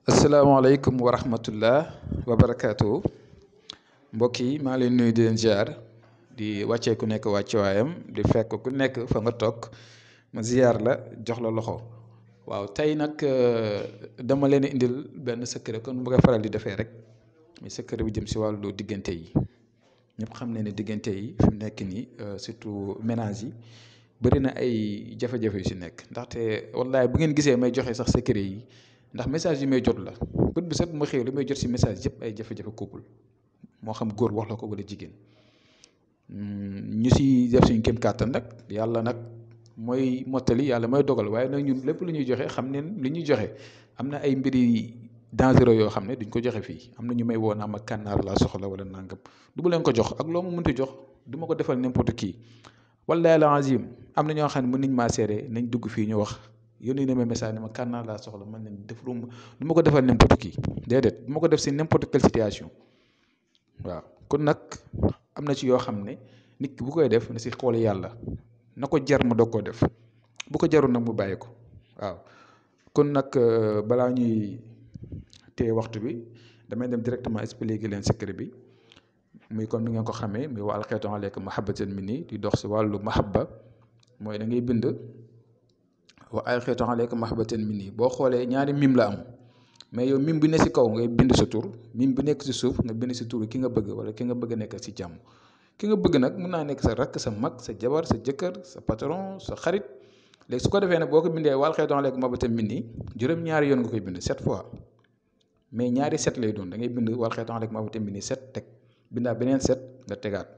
asalaamaaleykum wa rahmatullah wa barakaatu mbokk yi maa leen nuyu di leen ziar di wàccee ku nekk wàccuwaayam di fekk ku nekk fa nga toog ma ziar la jox la loxo waaw tey nag dama leen indil benn secret kon bu nga faral di defee rek muy secret bu jëm si wàllu diggante yi ñëpp xam ne diggante yi fi mu nekk nii surtout ménage yi bëri na ay jafe-jafe yu si nekk ndaxte wallaay bu ngeen gisee may joxe sax secret yi. ndax message yi may jot la bët bi set ma xëy li may jot si message yëpp ay jafe-jafe couple moo xam góor wax la ko wala jigéen ñu si def suñu kéem kàttan nag yàlla nag mooy mottali yàlla mooy dogal waaye nag ñun lépp lu ñuy joxe xam ne li ñuy joxe am na ay mbiri dangereux yoo xam ne duñ ko joxe fii am na ñu may woo naa ma kànnaar laa soxla wala nangam du ma leen ko jox ak loo ma mënti jox du ma ko defal n'importe qui wallahi al azim am na ñoo xam ne mën nañ maa seere nañ dugg fii ñu wax. yónnee na ma message ne ma kànnaa laa soxla man leen def lu du ma ko defal n'importe qui déedéet du ma ko def si n'importe quelle situation waaw kon nag am na ci yoo xam ne nit ki bu koy def na si xool yàlla na ko jar mu doog koo def bu ko jarul nag mu bàyyi ko waaw kon nag balaa ñuy téye waxtu bi damay dem directement expliquer leen secret bi muy comme ni ngeen ko xamee muy wa alqaytu alayka mahabbatan minni di dox si wàllu mahabba mooy da ngay bind. wa alqaytu alayka mahabbatan minni boo xoolee ñaari mim la am mais yow mim bu ne si kaw ngay bind sa tur mim bu nekk si suuf nga bind si tur ki nga bëgg wala ki nga bëgg a nekk si jàmm ki nga bëgg nag mën naa nekk sa rakk sa mag sa jabar sa jëkkër sa patron sa xarit léegi su ko defee nag boo ko bindee wa alqaytu alayka mahabbatan minni juróom-ñaari yoon nga koy bind 7 fois mais ñaari 7 lay doon da ngay bind wa alqaytu alayka mahabbatan minni 7 teg bindaa beneen 7 nga tegaat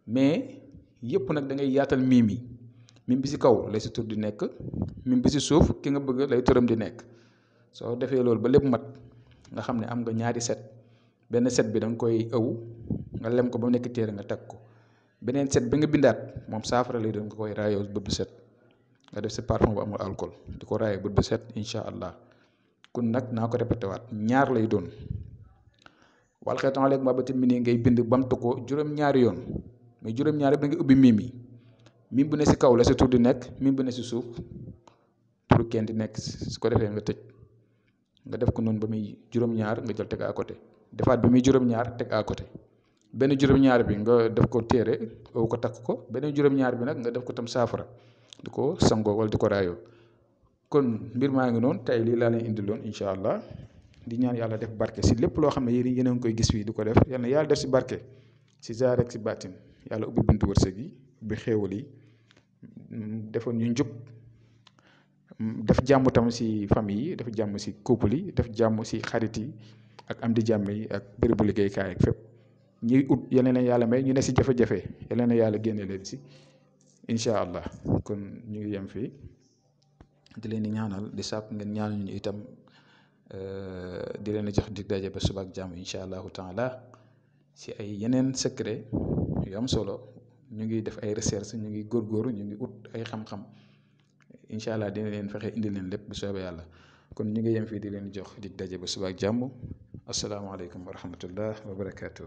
mais yëpp nag da ngay yaatal mim yi. mim bi si kaw lay si tur di nekk mim bi si suuf ki nga bëgg lay turam di nekk soo defee loolu ba lépp mat nga xam ne am nga ñaari set benn set bi da nga koy ëw nga lem ko ba mu nekk téere nga teg ko beneen set bi nga bindaat moom saafara lay doon nga koy raayoo bët bu set nga def si parfum bu amul alcool di ko raayoo bët bu set incha allah kon nag naa ko répété waat ñaar lay doon wa alqaytu alayka mahabbatan minni ngay bind bamtu ko juróom-ñaari yoon mais juróom-ñaari ba nga ubbi mim yi mim bu ne si kaw la sa tur di nekk mim bu ne si suuf tur kenn di nekk su ko defee nga tëj nga def ko noonu ba muy juróom-ñaar nga jël teg à côté defaat bi muy juróom-ñaar teg à côté benn juróom-ñaar bi nga def ko téere oo ko takk ko beneen juróom-ñaar bi nag nga def ko tam saafara di ko sangoo wala di ko raayoo kon mbir maa ngi noonu tey lii laa leen indiloon incha allah di ñaan yàlla def barke si lépp loo xam ne yéen a ngi koy gis fii di ko def yal na yàlla def si barke si zaahir ak si baatin yàlla ubbi buntu wërsëg yi ubbi xéewal yi defoon ñu njub def jàmm tam si famille yi def jàmm si couple yi def jàmm si xarit yi ak am di jàmm yi ak bérébu liggéeykaay ak fépp ñuy ut yeneen na yàlla may ñu ne si jafe-jafe yeneen na yàlla génne leen si incha allah kon ñu ngi yem fii di leen di ñaanal di sàpp ngeen ñaanal ñu itam di leen jox dig daje ba suba ak jàmm incha allahu taala si ay yeneen secret yu am solo ñu ngi def ay recherche ñu ngi góorgóorlu ñu ngi ut ay xam-xam incha allah dina leen fexe indi leen lépp bu soobee yàlla kon ñu ngi yem fii di leen jox dig daje ba suba ak jàmm asalaamaaleykum wa rahmatullah wa barakaatu.